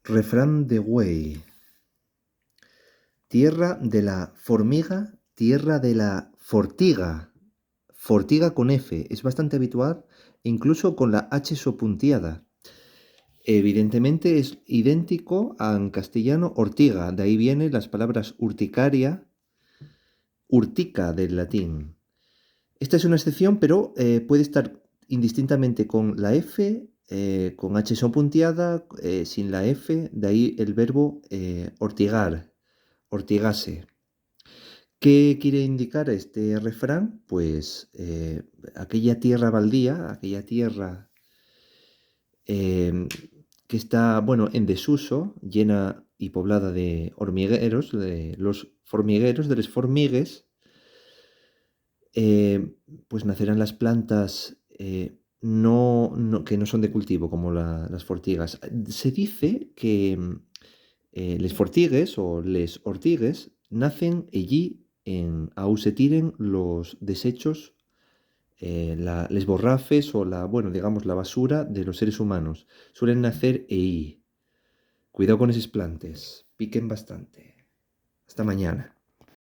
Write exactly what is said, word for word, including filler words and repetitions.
Refrán de güei. Tierra de la formiga, tierra de la fortiga. Fortiga con F. Es bastante habitual, incluso con la H sopuntiada. Evidentemente es idéntico a en castellano ortiga, de ahí vienen las palabras urticaria, urtica del latín. Esta es una excepción, pero eh, puede estar indistintamente con la F, eh, con H sopuntiada, eh, sin la F, de ahí el verbo eh, ortigar, ortigase. ¿Qué quiere indicar este refrán? Pues eh, aquella tierra baldía, aquella tierra eh, que está, bueno, en desuso, llena y poblada de hormigueros, de los formigueros, de les formigues, eh, pues nacerán las plantas eh, no, no, que no son de cultivo, como la, las fortigas. Se dice que eh, les fortigues o les ortigues nacen ellí en, aú se tiren los desechos, eh, la, les borrafes o la, bueno, digamos, la basura de los seres humanos. Suelen nacer ehí. Cuidao con eses plantes, piquen bastante. Hasta mañana.